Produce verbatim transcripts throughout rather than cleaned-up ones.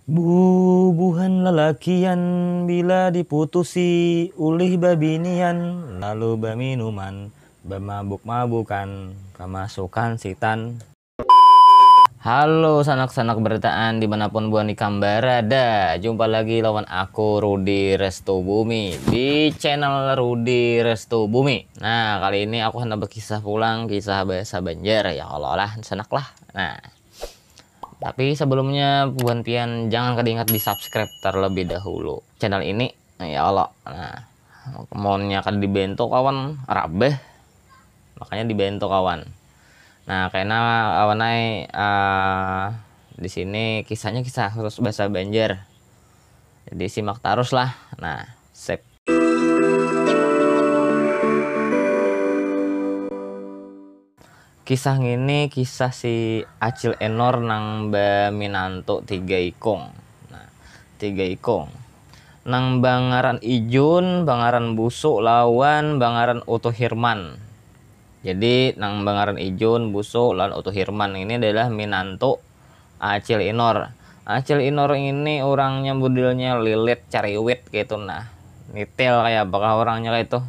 Bubuhan lalakian bila diputusi ulih babinian lalu baminuman bamabuk-mabukan kamasukan sitan. Halo sanak-sanak berataan dimanapun buan ikam barada. Jumpa lagi lawan aku Rudi Restu Bumi di channel Rudi Restu Bumi. Nah kali ini aku hendak berkisah pulang kisah bahasa Banjar ya Allah lah sanak lah. Nah tapi sebelumnya buan pian jangan kada ingat di subscribe terlebih dahulu channel ini. Nah, ya Allah. Nah, monnya kada dibantu kawan rabeh. Makanya dibantu kawan. Nah, kena kawan ai uh, di sini kisahnya kisah khusus bahasa Banjar. Jadi simak terus lah. Nah, sip. Kisah ngini kisah si Acil Enor nang baminantu tiga ikung. Nah, tiga ikung. Nang bangaran Ijun, bangaran Busu lawan bangaran Utuh Hirman. Jadi nang bangaran Ijun, Busu lawan Utuh Hirman ini adalah minantu Acil Inor. Acil Inor ini orangnya modelnya lilit cariwit gitu nah. Nitil kayak apakah orangnya kayak itu.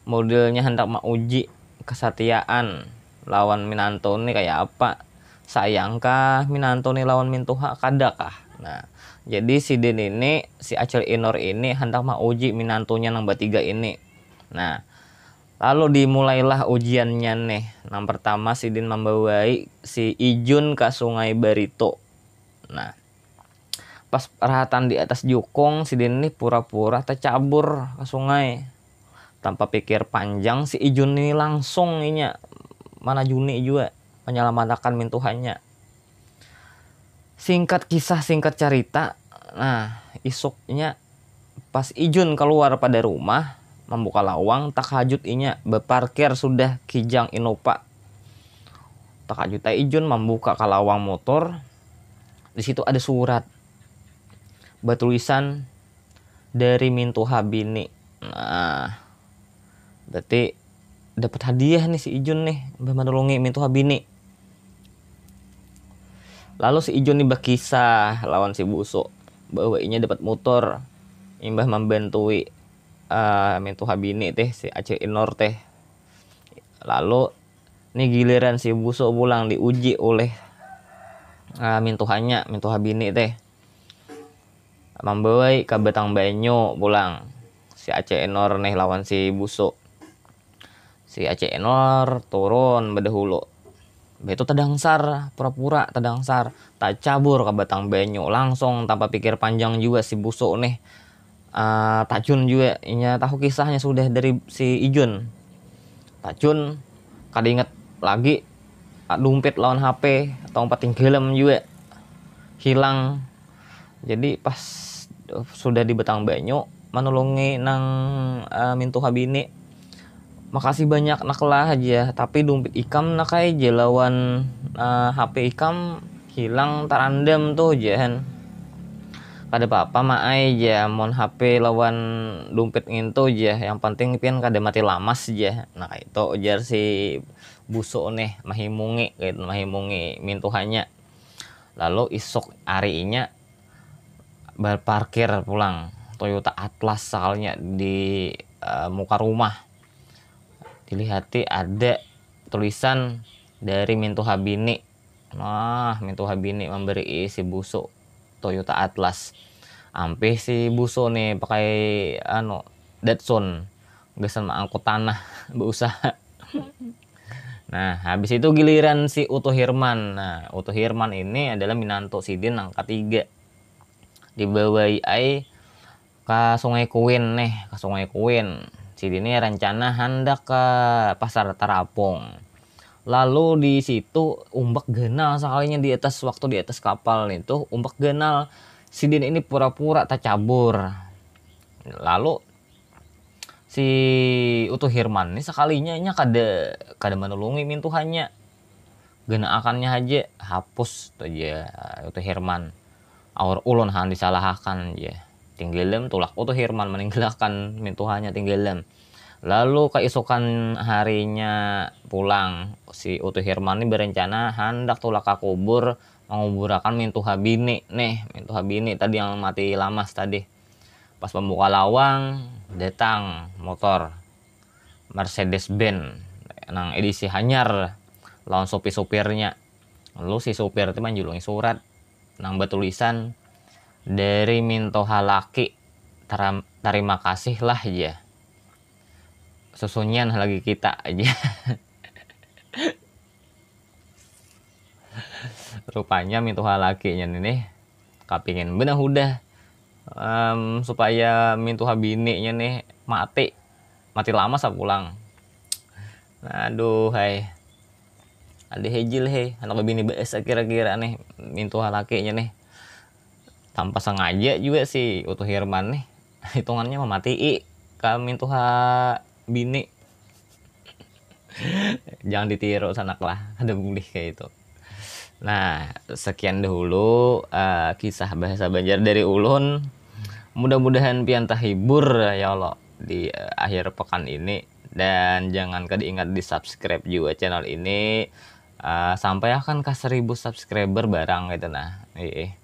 Modelnya hendak mauji kesatiaan lawan minantu nih kayak apa. Sayangkah minantu nih lawan mintuha kadakah. Nah, jadi si Din ini si Acil Inor ini hendak mauji minantunya nang bertiga ini. Nah, lalu dimulailah ujiannya nih. Nang pertama si Din membawai si Ijun ke sungai Barito. Nah, pas rahatan di atas jukung si Din nih pura-pura tercabur ke sungai. Tanpa pikir panjang si Ijun ini langsung inya mana Juni juga menyelamatkan mintuhannya. Singkat kisah singkat cerita, nah isuknya pas Ijun keluar pada rumah membuka lawang tak hajut inya berparkir sudah kijang Innova. Tak hajut Ijun membuka ke lawang motor. Di situ ada surat bertulisan dari mintuha bini. Nah, berarti dapat hadiah nih si Ijun nih bah menolongi mintuha bini. Lalu si Ijun nih berkisah lawan si Busu bahwa inya dapat motor imbah membantui uh, mintuha bini teh si Acil Inor teh. Lalu nih giliran si Busu pulang diuji oleh uh, mintuhanya, mintuha bini teh. Mambawai ka batang banyu pulang si Aceh Enor nih lawan si Busu. Si Aceh Enor turun bedahulu. Betu tadangsar, pura-pura tadangsar, tacabur ka batang banyu langsung tanpa pikir panjang juga si Busu nih. Uh, tacun juga inya tahu kisahnya sudah dari si Ijun. Tacun kada ingat lagi dumpit lawan H P atau empat tinggalam juga hilang. Jadi pas sudah di batang banyu manulungi nang uh, mintuha bini. Makasih banyak nak lah aja, tapi dumpit ikam nak aja lawan uh, H P ikam hilang tarandam tuh jahan. Kada apa-apa maai ja mon H P lawan dumpit ngintu ja, yang penting pian kada mati lamas ja. Nah itu ujar si Busu nih mahimungi gitu, mahimungi mintuhanya. Lalu isuk ari inya berparkir pulang Toyota Atlas sekalinya di uh, muka rumah. Dilihati ada tulisan dari mintuha bini. Nah, mintuha bini memberi si Busu Toyota Atlas. Ampih si Busu nih pakai anu Datsun. Gasan mengangkut tanah berusaha. Nah, habis itu giliran si Utuh Hirman. Nah, Utuh Hirman ini adalah minantu sidin yang ketiga. Dibawai ai ke Sungai Kuin nih, ke Sungai Kuin. Sidin ini rencana hendak ke Pasar Terapung. Lalu di situ umbak ganal sekalinya di atas waktu di atas kapal itu umbak ganal. Sidin ini pura-pura tercabur. Lalu si Utuh Hirman ini sekalinya nya kada kada menolongi mintuhannya. Genaakannya aja hapus tuh aja Utuh Hirman. Aur ulun han disalahakan aja. Tinggalem tulak Utuh Hirman meninggalkan mintuhannya tinggalem. Lalu keesokan harinya pulang si Utuh Hirman ini berencana hendak tulak ke kubur manguburakan mintuha bini nih, mintuha bini tadi yang mati lamas tadi. Pas pambuka lawang, datang motor Mercedes Benz nang edisi hanyar lawan supir-supirnya. Lalu si supir itu manjulungi surat nang batulisan dari mintuha laki, "Taram- tarima kasih lah," aja. "Susunyian lagi kita," aja. Rupanya mintuha lakinya nih kapingin benar hudah, em, supaya mintuha bininya nih mati, mati lama sapulang. Aduh hai, ada hejil hei, anak bini bahasa kira-kira nih mintuha lakinya nih. Tanpa sengaja juga si Utuh Hirman nih hitungannya mematii ka mintuha bini. Jangan ditiru sanak lah, ada bulih kayak itu. Nah, sekian dahulu uh, kisah bahasa Banjar dari ulun. Mudah-mudahan pian terhibur ya Allah di uh, akhir pekan ini, dan jangan kada ingat di subscribe juga channel ini uh, sampai akan ke seribu subscriber barang gitu nah. Iya.